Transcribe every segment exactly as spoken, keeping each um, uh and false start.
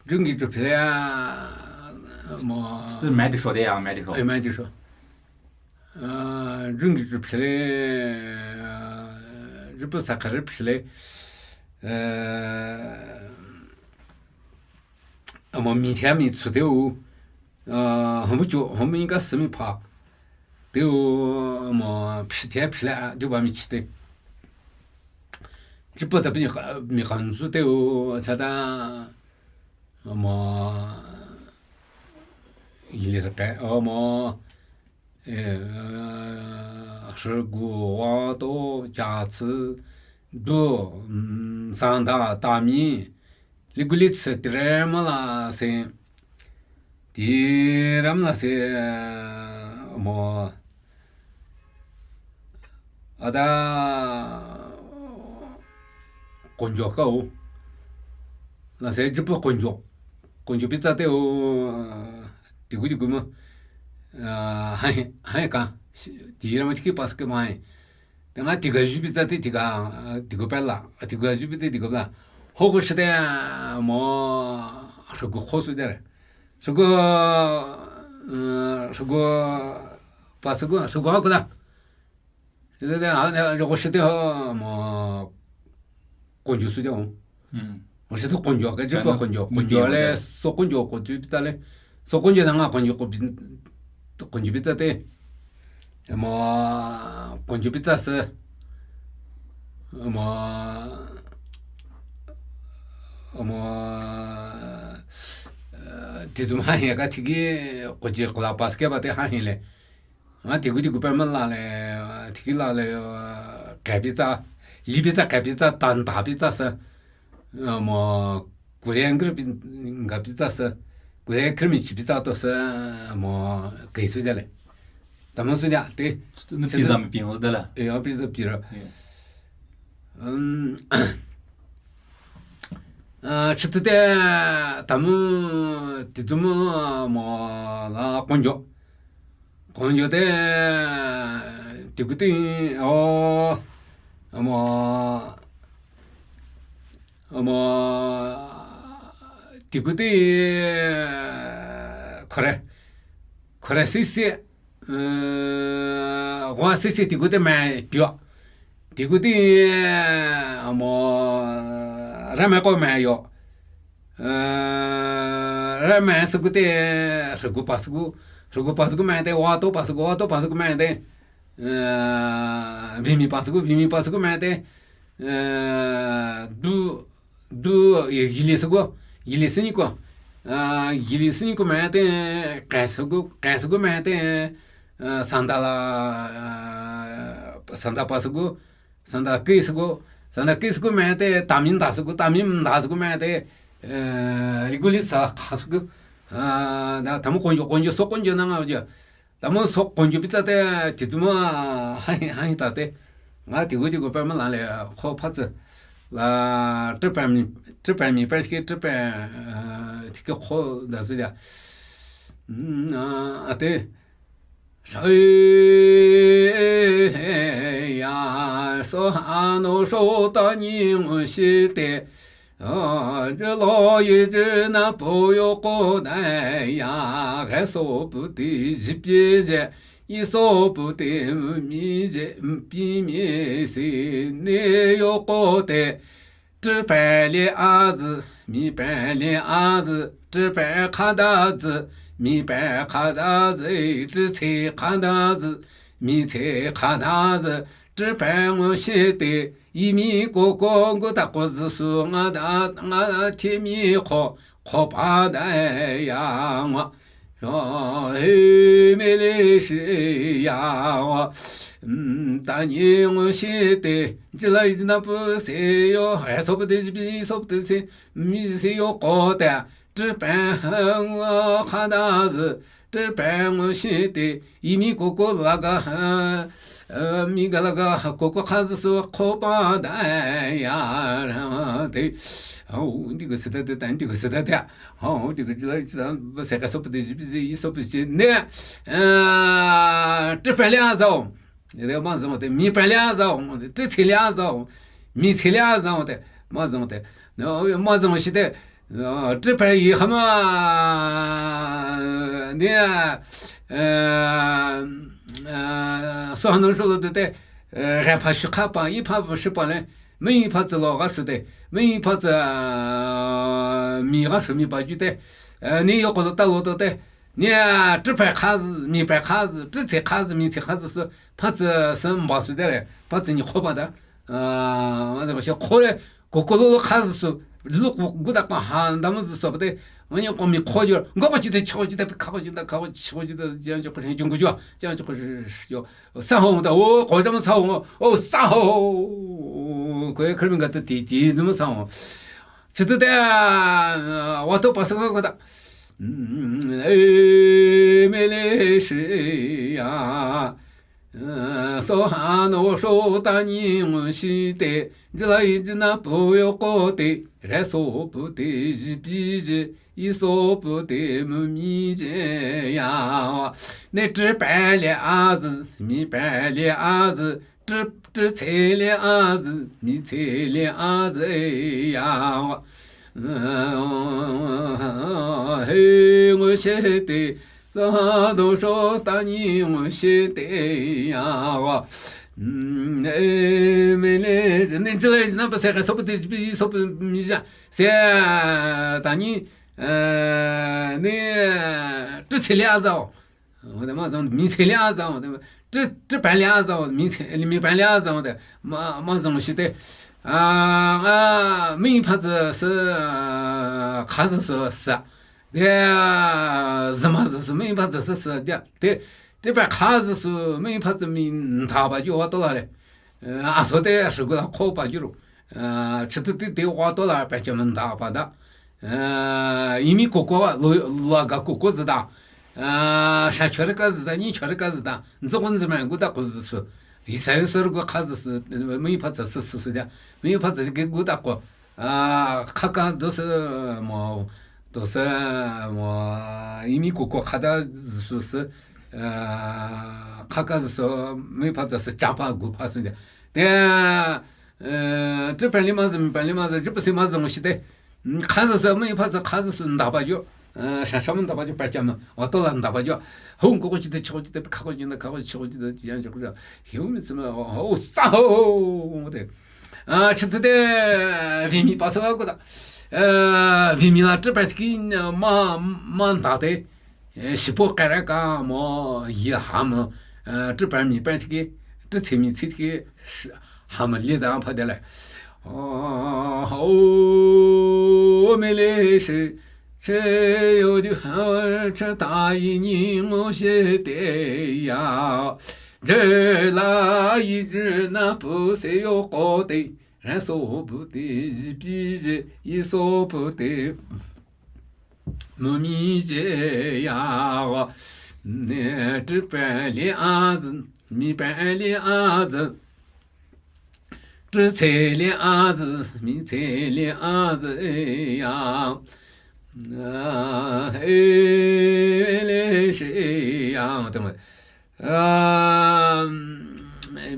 Jungki chu phile, mo. Stu medi sho de ya, medi sho. Eh, medi sho. Ah, jungki chu phile, ah, jupu sakharü phile. Eh, mo mi thia mi chu de u. Ah, hamu chu, hamu inka simi pha. De u, mo, phi thia phile, de ba mi chi de. Jupu ta mi, mi kan zu de u, cha da. Mo, yili rake, o mo, eh, shegu, wa to, ja tsi, du, mm, sanda, tami, liguli tsi, tiremala se, tiremala se, mo, Ada konjo kao. La se jupu konjo. Konjo pizza te o, tigu tigu mo. Ah, hai, hai ka. Tira ma tiki pas ke mai. Te nga tiga ju pizza te tiga, tigu pela. Tiga ju pizza tigu pela. Hogo shite mo, hogo khosu dere. Hogo, eh, hogo, pas ko, hogo ko da. Te, te, ha, ne, jo, ko shite ha, mo, konjo su jo. Hmm. Ko shite konjo, ka jipa konjo, konjo le, so konjo, konjo pizza le. So konjo na nga konjo, ko bi-, konjo pizza te. Mo, konjo pizza se. Mo, mo, eh, ti tum ha ya ka tiki, konjo ko la pas ke ba te ha le. Nga tigu tigu pe ma la le, tiki la le, eh, kapi tsa, lipi tsa, kapi tsa, tanta pi tsa se, eh, mo, kulian kri pi, nga pi tsa se, kulian kri mi chi pi tsa to se, mo, kai su ja le. Tamo su ja, te. Ne pizza mi pi ho su da la. Eh, ya pizza pi ra. Yeah. Um, ah, chitute, tamu, titumu, mo, la, konjo. Konjo te, tikuti, o, mo, mo, tikuti, kore, kore sisi, eh, wa sisi tikuti me pio. Tikuti, eh, mo, rame ko me yo. Eh, rame suku te, suku pasuku, suku pasuku me te, wa to pasuku, wa to pasuku me te. Eh, vimi pasuku, vimi pasuku me te. Eh, du, du, yili suku, yili sinyi ko. Ah, yili sinyi ko me te, kai suku, kai suku me te. Eh, sanda la, eh, sanda pasuku, sanda kei suku, sanda kei suku me te, tamin da suku, tamin da suku me te, eh, liguli sa kha suku. Ah, da tamu konjo, konjo, so konjo na nga jo. Tamu so konjo pizza te, titumu, hai, hai ta te. Nga tigu tigu pe ma la le, kho pha tse. La, tripe mi, tripe mi, pe ki tripe, eh, tiki kho da su ja. Mm, ah, ate. Sa ya so ano so ta ni ngo shi te. A, je lo yi je na po yo ko dai ya, he so pu ti ji pi je, yi so pu ti mi je, pi mi si ni yo ko te. Zhi bai li a zi, mi bai li a zi, zhi bai ka da zi, mi bai ka da zi, zhi cai ka da zi, mi cai ka da zi, zhi bai ngo shi te, yi mi ko ko gu ta ko zi su nga da, nga da ti mi ko, ko pa da ya ngo. Sho he me le shi ya wa. Mm, ta ni ngo shi te, ji la yi na pu se yo, he so pu te ji pi so pu te se, mi se yo ko te, zhi bai ha ngo ka da zi, zhi bai ngo shi te, yi mi ko ko la ga ha, eh, mi ga la ga ha ko ko ka zi su ko pa da ya ra te. Hao, ni ko se da de, ta ni ko se da de. Hao, ni ko ji la ji la, se ka so pu te ji pi ji, yi so pu ji ne. Eh, zhi bai li a zao. Ni de ma zao te, mi bai li a zao, zhi cai li a zao. Mi cai li a zao te, ma zao te. No, ma zao shi te. Tripha yi hama ni, so hanu shulu de te, gapha shikha pa, ipha bu shipa le, mi ipha tsi lo ga shu de, mi ipha tsi, mi ga shu mi pa ju de, ni yo ko ta lo to de, ni, tripha kha, mi pa kha, tritsi kha, mi tsi kha su, pa tsi se mba su de le, pa tsi ni kho ba da. Ma se ba shi kho le, kokolo lo kha su, lo ko gu da pa ha, da mo su so ba de, ma ni ko mi kho yo, ngo ko chi de, cho chi de, kha ko chi de, kha ko chi, cho chi de, jiang chi ko shi, jiang ko jo, jiang chi ko shi yo. Sa ho da, o, ko jam sa ho, o, sa ho. Ko ye khrimi ga te ti, ti, zuma sa ho. Chi tu de, wa to pa sa ko da. E, me le shi ya. So ha no sho ta ni ngo shi te, ji la yi ji na pu yo ko te, re so pu te, ji pi ji, yi so pu te, mu mi ji ya. Ne tri pa le a zi, mi pa le a zi, tri, tri tse le a zi, mi tse le a zi ya. He ngo shi te, sa do sho ta ni ngo shi te ya. E, me le, ne ji le, na pa se ka so pu te, pi so pu mi ja. Se, ta ni, e, ne, tu tse le a zao. Wo de ma zong, mi tse le a zao de. Tu, tu pa le a zao, mi tse, mi pa le a zao de. Ma, ma zong shi te. A, a, mi pa tsi se, kha tsi se, sa. De, zama tsi se, mi pa tsi se, sa de. De, de pa kha tsi se, mi pa tsi mi nta ba ju wa to la le. A so te, a so gu la kho pa ju ro. Chi tu ti te wa to la pa cha ma nta pa da. Imi koko, lo, lo ga koko zi da. Sha chori ka zi da, ni chori ka zi da. Nzi ko nzi ma gu da ko zi su. Isa yo sor gu kha zi su, mi pa tsi su su su da. Mi pa tsi ge gu da ko. Kha ka do se mo, do se mo, imi koko kha da zi su su. Kha ka zi su, mi pa tsi su cha pa gu pa su da. De, Tripha li ma zi, mi pa li ma zi, ji pu si ma zi ngo shi te. Kha zi su, mi pa zi kha zi su nda ba yo. Sha sha ma nda ba yo, pa cha ma. Wa to la nda ba yo. Hong ko ko chi te, cho chi te, kha ko chi te, kha ko chi, cho chi te, chi yang chi ko. Hiu mi si ma, ho, sa ho, te. Chi te te, vi mi pa so ko da. Vi mi la tripha ki, ma, ma nda te. Shipo kara ka mo, yi ha mo, tripha mi pa tiki, tritsi mi tsi tiki, ha mo li da pa de le. O, me le shi, che yo du ha, che ta yi ni mo she te ya. Je la yi je na pu se yo ko te, ren so pu te, yi pi je, yi so pu te. Mu mi je ya, ne, tripha li a zi, mi pa li a zi, tritsi li a zi, mi tsi li a zi ya. E, le shi ya, te mo.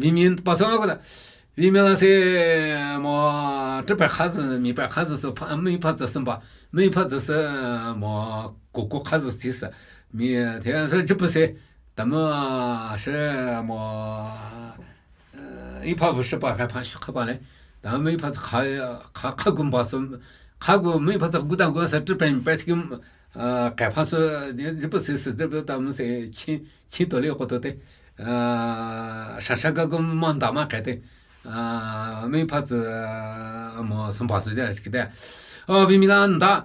Vimi pa so ko da. Vimi la se mo, tripha kha zi, mi pa kha zi su, mi pa zi se ba, mi pa zi se mo, koko kha zi si se. Mi, te se ji pu se, ta mo, se mo, i pa vu se pa, ka pa shi ka pa le. Ta mi pa zi kha, kha, kha gu ba su, kha gu mi pa zi gu da gu se, tripha mi pa zi ki, ka pa su, ji pu se se, ji pu ta mo se, chi, chi to le ko to te. Sha sha ga gu ma nda ma ka te. Mi pa zi, mo, sam pa su ja ki te. O, vimi la nda.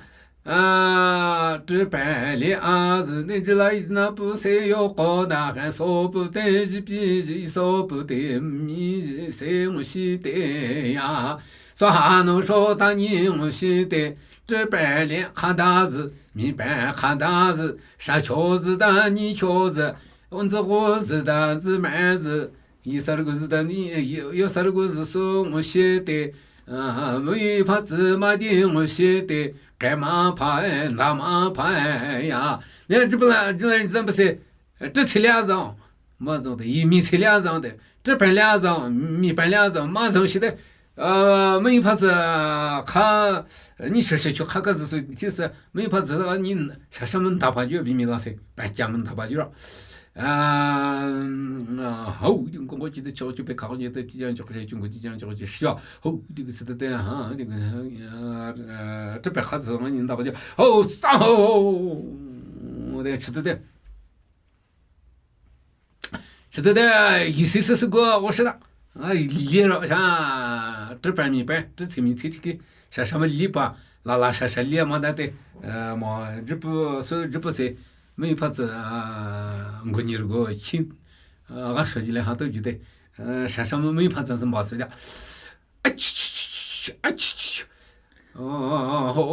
Tripha li a zi, ni ji la yi na pu se yo ko da, ren so pu te, ji pi ji so pu te, mi ji se mo shi te ya. So ha no sho ta ni mo shi te, tripha li kha da zi, mi pa kha da zi, sha cho zi da ni cho zi, on zi go zi da zi ma zi, yi sar gu zi da ni, yo sar gu zi su mo shi te, mi pa zi ma di mo shi te, ka ma pa, nda ma pa ya. Ne, ji pu la, ji la, ji la pu se, tritsi li a zao, ma zao de, yi mi tsi li a zao de, tripha li a zao, mi pa li a zao, ma zao shi de, ཨ་མི་ཕ་ཙི་ཁ་ཉི་ཤུ་ཤུ་ཁ་ཀ་ཟི་སུ་ཅི་སི་མི་ཕ་ཙི་ཉི་ཤ་ཤ་མི་འདའ་བ་ཡོད་བི་མི་ལ་སེ་པ་ཀྱ་མི་འདའ་བ་ཡོད་ར། ཨ་ཧོ་ཡུང་ཀོང་ཀོ་ཅི་དེ་ཆོག་ཅི་པེ་ཁ་ཅི་དེ་ཅི་ཅང་ཅོག་ཅི་ཅུང་ཀོ་ཅི་ཅང་ཅོག་ཅི་ཤ་ཧོ་ཡུང་སི་དེ་དེ་ཧ་ཡུང་ཏི་པེ་ཁ་ཙི་ཉི་འདའ་བ་ཡོད། ཧོ་ས་ཧོ་དེ་ཅི་དེ་དེ། ཅི་དེ་དེ་ཡི་སི་སི་སི་གོ་འོ་ཤི་ད། ཨ་ལི་རོ་ཤ་ཏི་པ་མི་པ་ཏི་ཚེ་མི་ཚེ་ཐི་ཀི་ཤ་ཤ་མ་ལི་པ་ལ་ལ་ཤ་ཤ་ལི་མ་ད་དེ་མ་ཇི་པུ་སུ་ཇི་པུ་སེ་མི་ཕ་ཙི་ཨ་མགོ་ཉི་རུ་གོ་ཆི་ཨ་ག་ཤོ་ཇི་ལེ་ཧ་ཏོ་ཇི་དེ་ཨ་ཤ་ཤ་མ་མི་ཕ་ཙི་ཟིན་པ་སུ་ཇ། ཨ་ཆི་ཆི་ཆི་ཆི། ཨ་ཆི་ཆི་ཆི། ཨོ་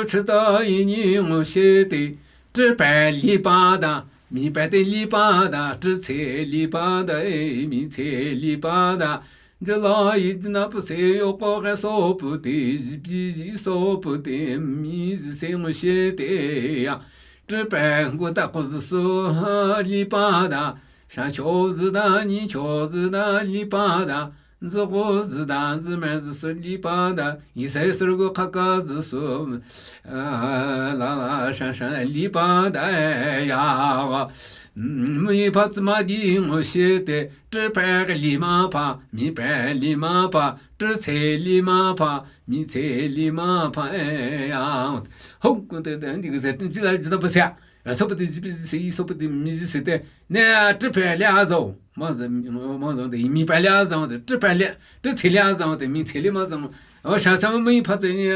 ཆི་ད་ཡི་ཉི་ངོ་ཤེས་ཏེ། ཏི་པ་ལི་པ་ད། མི་པ་ཏི་ལི་པ་ད། ཏི་ཚེ་ལི་པ་ད། ཨེ་མི་ཚེ་ལི་པ་ད། ཇི་ལ་ཡི་ཇི་ན་པུ་སེ་ཡོ་ཀོ་གེ་སོ་པུ་ཏི་ཇི་པི་ཇི་སོ་པུ་ཏི་མི་ཇི་སེ་ངོ་ཤེས་ཏེ་ཡ། ཏི་པ་མགོ་ཏ་ཀོ་ཟི་སུ་ལི་པ་ད། ཤ་ཆོ་ཟི་ད་ཉི་ཆོ་ཟི་ད་ལི་པ་ད། ཛི་གོ་ཟི་ད་ཛི་མ་ཟི་སུ་ལི་པ་ད། ཡི་སེ་སུར་གོ་ཁ་ཀ་ཟི་སུ། ཨ་ལ་ལ་ཤ་ཤ་ལི་པ་ད་ཡ། མི་ཕ་ཙི་མ་དི་ངོ་ཤེས་ཏེ། ཏི་པ་ལི་མ་ཕ། མི་པ་ལི་མ་ཕ། ཏི་ཚེ་ལི་མ་ཕ། མི་ཚེ་ལི་མ་ཕ་ཡ། ཧོ་ཀུན་ཏེ་ཏེ་འདི་གི་ཟེར་ཏེ་ཇི་ལ་ཇི་ད་པ་སེ་ཡ། ཨ་སོ་པ་ཏི་ཇི་པི་ཇི་སེ་ཡི་སོ་པ་ཏི་མི་ཇི་སེ་ཏེ་ནེ་ཏི་པ་ལེ་ཨ་ཟོ། མ་ཟོ་མ་ཟོ་ཏེ་མི་པ་ལེ་ཨ་ཟོ་ཏེ་ཏི་པ་ལེ་ཏི་ཚེ་ལེ་ཨ་ཟོ་ཏེ་མི་ཚེ་ལེ་མ་ཟོ། ཨོ་ཤ་ཤ་མ་མི་ཕ་ཙི་ནི་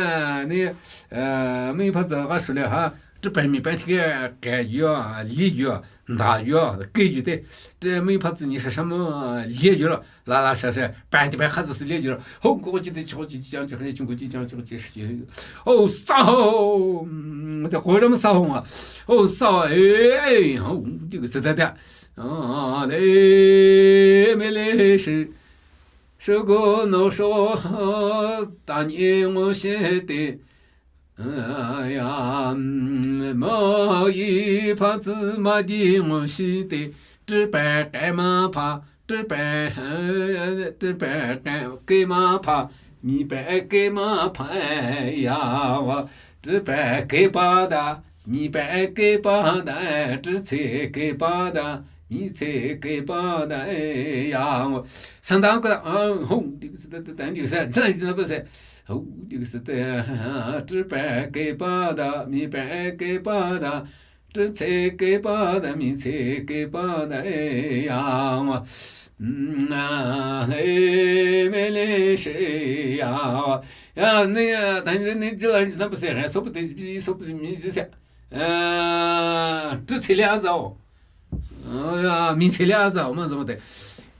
ནི་ཨ་མི་ཕ་ཙི་ག་ཤུ་ལེ་ཧ་ཏི་པ་མི་པ་ཐི་ཀེ་ཀེ་ཡོ་ལི་ཡོ་འདའ་ཡོ་ཀེ་ཡོ་ཏེ་ཏེ་མི་ཕ་ཙི་ནི་ཤ་ཤ་མ་ལེ་ཡོ་ར། ལ་ལ་ཤ་ཤ་པ་ཏི་པ་ཁ་ཟི་སི་ལེ་ཡོ་ར། ཧོ་ཀོ་ཅི་ཏི་ཆོ་ཅི་ཅང་ཅི་ཁ་ཅུང་ཀོ་ཅི་ཅང་ཅི་ཅི་ཤི། ཨོ་ས་ཧོ། ཏེ་ཀོ་རམ་ས་ཧོ་ང་། ཨོ་ས་ཧོ་ཨེ་ཨེ་ཧོ་ཏི་གི་སི་ཏ་ཏ། ཨ་ལེ་མེ་ལེ་ཤི། ཤི་གོ་ནོ་ཤོ་ཏ་ཉེ་ངོ་ཤེས་ཏེ། ཡ་མ་ཡི་ཕ་ཙི་མ་དི་ངོ་ཤེས་ཏེ། ཏི་པ་ཀེ་མ་ཕ། ཏི་པ་ཏི་པ་ཀེ་མ་ཕ། མི་པ་ཀེ་མ་ཕ་ཡ། ཏི་པ་ཀེ་པ་ད། མི་པ་ཀེ་པ་ད། ཏི་ཚེ་ཀེ་པ་ད། མི་ཚེ་ཀེ་པ་ད་ཡ། སན་དང་ཀ་ཧོ་ཏི་གི་སི་ཏ་ཏ་ཏ་ཏི་གི་སི་ཏ་ཏ་ཏ་ཏི་གི་སི་ཧོ་ཏི་གི་སི་ཏ་ཏི་པ་ཀེ་པ་ད། མི་པ་ཀེ་པ་ད། ཏི་ཚེ་ཀེ་པ་ད། མི་ཚེ་ཀེ་པ་ད་ཡ། ཨ་ལེ་མེ་ལེ་ཤི་ཡ། ཡ་ནི་ད་ནི་ནི་ཇི་ལ་ཇི་ན་པ་སེ་ཧ་སོ་པ་ཏི་ཇི་པི་སོ་པ་ཏི་མི་ཇི་སེ། ཨ་ཏི་ཚེ་ལེ་ཨ་ཟོ། ཨ་མི་ཚེ་ལེ་ཨ་ཟོ་མ་ཟོ་ཏེ།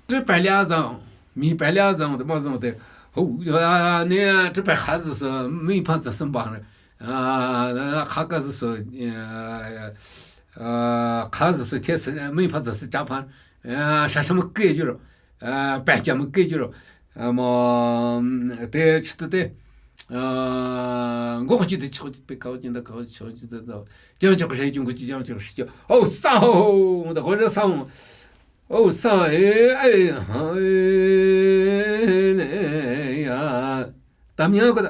ཏི་པ་ལེ་ཨ་ཟོ། མི་པ་ལེ་ཨ་ཟོ་ཏེ་མ་ཟོ་ཏེ། ཧོ་ཨ་ནི་ཏི་པ་ཁ་ཟི་སུ་མི་ཕ་ཙི་སམ་པ་རེ། ཨ་ཁ་ཀ་ཟི་སུ་ཨ་ཁ་ཟི་སུ་ཐེ་སི་མི་ཕ་ཙི་སི་ཅ་ཕ། ཨ་ཤ་ཤ་མ་ཀེ་ཇུ་རོ། ཨ་པ་ཅ་མ་ཀེ་ཇུ་རོ། ཨ་མ་ཏེ་ཆི་ཏེ་ཏེ། ཨ་གོ་ཅི་ཏེ་ཆོ་ཅི་པེ་ཁའོ་ཅི་ད་ཁའོ་ཆོ་ཅི་ད་ད། ཅང་ཅོག་ཤེ་ཅུང་གུ་ཅི་ཅང་ཅོག་ཤེ་ཅོ། ཨོ་ས་ཧོ། ད་གོ་ཅི་ས་ཧོ། ཨོ་ས་ཨེ་ཨེ་ཧ་ཨེ་ནེ་ཡ། ཏ་མྱ་གོ་ད།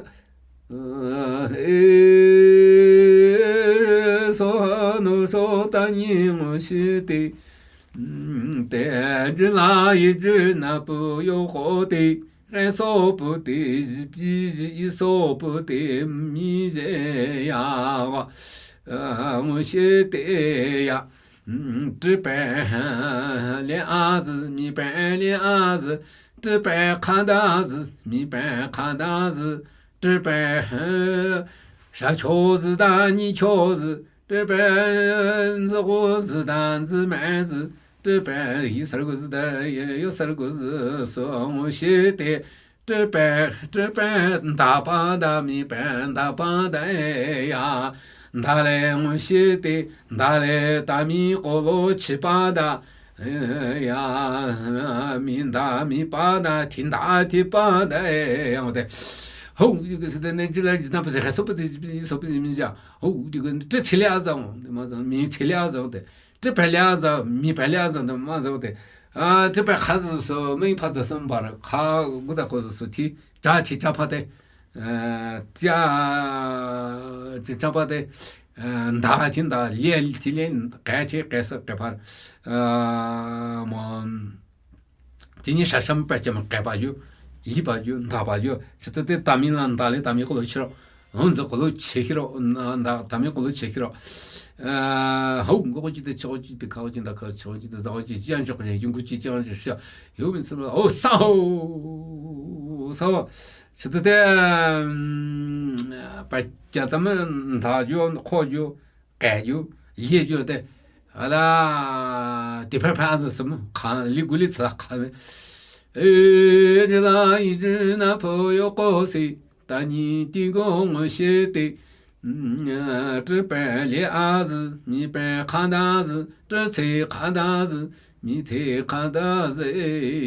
ཨེ་སོ་ཧ་ནོ་སོ་ཏ་ཉི་ངོ་ཤེས་ཏེ། ཏེ་ཇི་ལ་ཡི་ཇི་ན་པུ་ཡོ་ཧོ་ཏེ། ཧེ་སོ་པུ་ཏེ་ཇི་པི་ཇི་ཡི་སོ་པུ་ཏེ་མི་ཇེ་ཡ། ཨ་ངོ་ཤེས་ཏེ་ཡ། ཏི་པ་ལེ་ཨ་ཟི། མི་པ་ལེ་ཨ་ཟི། ཏི་པ་ཁ་ད་ཟི། མི་པ་ཁ་ད་ཟི། ཏི་པ་ཤ་ཆོ་ཟི་ད་ཉི་ཆོ་ཟི། ཏི་པ་ཛི་གོ་ཟི་ད་ཛི་མ་ཟི། ཏི་པ་ཡི་སར་གོ་ཟི་ད་ཡོ་སར་གོ་ཟི་སོ་ངོ་ཤེས་ཏེ། ཏི་པ་ཏི་པ་འདའ་པ་ད། མི་པ་འདའ་པ་ད་ཡ། འདའ་ལེ་ངོ་ཤེས་ཏེ། འདའ་ལེ་ཏ་མི་ཀོ་ལོ་ཆི་པ་ད། ཡ་མི་འདའ་མི་པ་ད། ཐི་འདའ་ཐི་པ་ད་ཡ། ཏེ་ཧོ་ཡུ་གི་སི་ཏེ་ནེ་ཇི་ལ་ཇི་ན་པ་སེ་ཧ་སོ་པ་ཏི་ཇི་པི་སོ་པ་ཏི་མི་ཇ། ཧོ་ཡུ་གི་ཏི་ཚེ་ལེ་ཨ་ཟོ་ཏེ་མ་ཟོ། མི་ཚེ་ལེ་ཨ་ཟོ་ཏེ། ཏི་པ་ལེ་ཨ་ཟོ། མི་པ་ལེ་ཨ་ཟོ་ཏེ་མ་ཟོ་ཏེ། Tü pei kha zü sü, mei pha zü sü mbar, kha gu da ko zü sü ti, ta ti ta pha te, ta ti ta pha te, nda ti nda, lie ti lie, kei ti kei sü kei pha, mo, ti ni sha sham pei cha ma kei pha yu, li pha yu, nda pha yu, chi te te ta mi la nda le ta mi ko lo chi ro. Hon zü ko lo che hiro, nda ta mi ko lo che hiro. Hau ngo ko chi te cho chi pe kha chi nda kha cho chi te za chi chi an cho chi yung ku chi chi an chi sha. Yu min sü o sa ho. Sa ho. Chi te te pa cha ta mi nda yu ko yu, kei yu, ye yu te. Ala ti pha pha zü sü mo kha li gu li cha kha. E, de la i de na po yo ko si. Ta ni ti go ngo she te, tü pei lia zü, mi pei kha da zü, tü che kha da zü, mi che kha da zü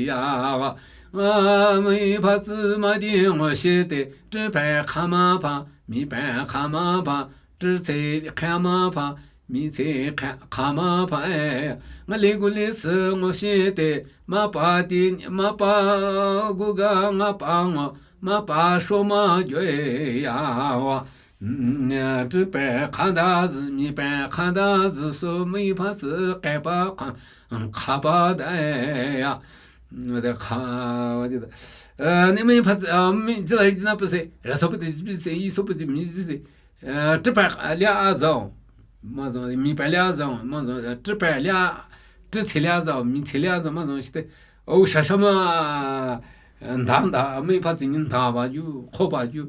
ya wa. Mei pha zü ma di ngo she te, tü pei kha ma pha, mi pei kha ma pha, tü che kha ma pha, mi che kha ma pha e. Nga li gu li sü ngo she te, ma pa ti, ma pa gu ga nga pa ngo, ma pa sho ma jo e ya wa. Tü pei kha da zü, mi pei kha da zü sü, mei pha zü kei pa kha, kha pa da e ya. De kha, wa ji da. Ni mei pha zü, mi ji la ji na pe se, ra so pe de ji se, i so pe de mi ji se. Tü pei lia a zao, ma zao, mi pei lia zao, ma zao, tü pei lia, tü che lia zao, mi che lia zao, ma zao shi te. O sha sha ma, nda nda, mei pha zü ni nda pha yu, ko pha yu,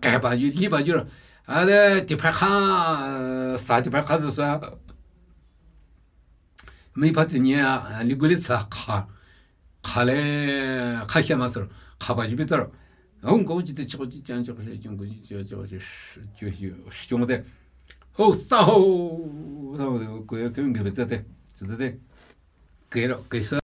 kei pha yu, li pha yu. A de ti pei kha, sa ti pei kha zü sa. Mei pha zü ni a, li gu li cha kha. Kha le, kha xia ma sü ro, kha pha yu bi zü ro. Hong ko chi te cho chi chan cho chi yung ko chi cho cho chi cho chi cho te. Ho sa ho. Sa ho, ko ke nge be zü te. Zü te. Ke ro, ke sa.